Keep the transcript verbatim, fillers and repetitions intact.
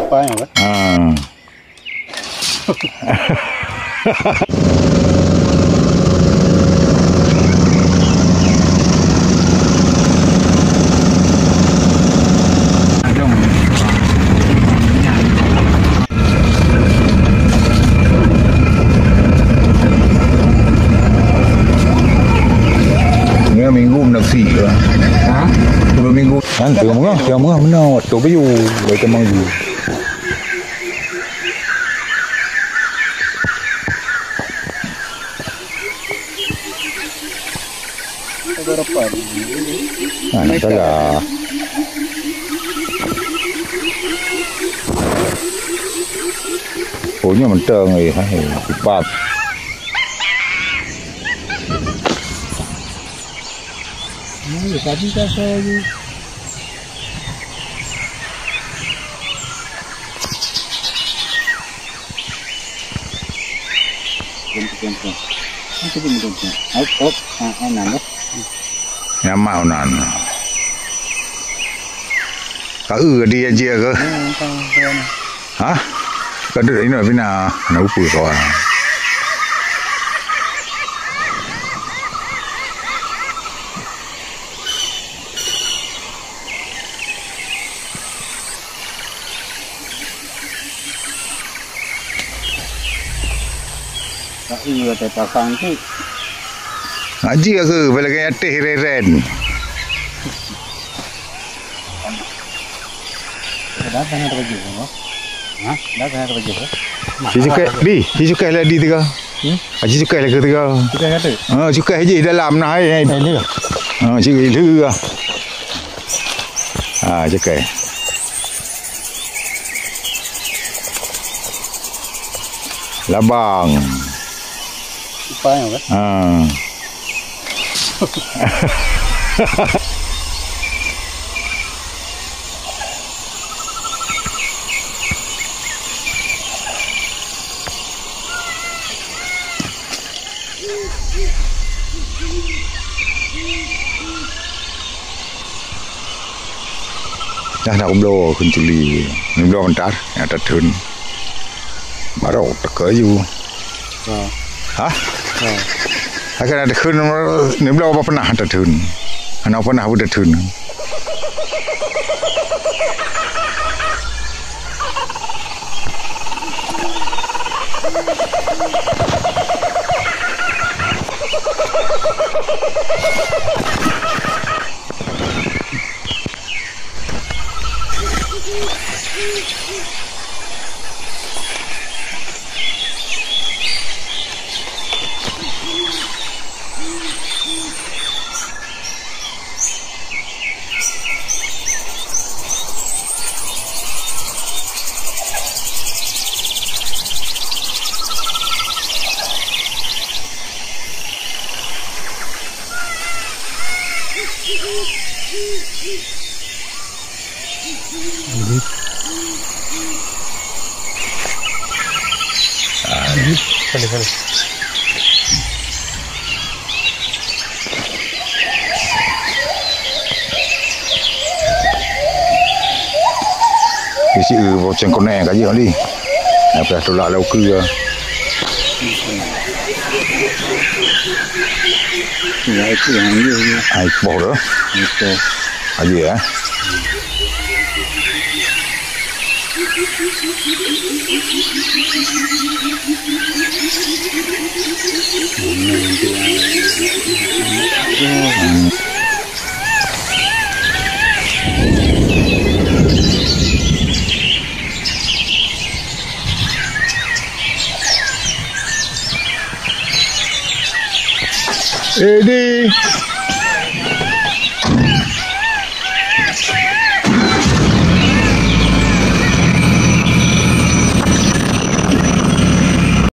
Apa yang apa? Ha. Ni minggu meunasib lah. Ha? Dua minggu. Kan tengah mengah, tengah mengah meunan, watèe bayu, watèe manggu. Ah, nak salah. Oh, nyoe mantong, eh, hai, kipas. Nah, ya, tadi dah saya ni. Nyamak unan. Ka eu di aja ke? Ha? Ka duduk inoe pina, na upu kawan. Ngaji aku, bela gaya teh reren. Dah tengah terbaju, ha? Dah tengah terbaju, ha? Si cukai, di, si cukai lah di tiga. Hmm? Ah, si cukai lah ketiga. Cukai kata? Ah, cukai je dalam nah, hai, hai. Eh, ni ke? Ah, cukai dulu lah. Ah, cukai. Labang. Upaya, kan? Ah. Dah nak bloe keuncili. Ni bloe bentar, nyang tatheun. Baru teuka aju. Ha. Ha? Ha. Akan ada kheun, ni bloe apa pernah tatheun. Hana pernah pun tatheun. Isi, eh, boceng koneng kaji, Oli. Apa tulak lau ke? Ya, itu yang dia, dia. Ah, itu dah. Itu. Aja, ya. Edi.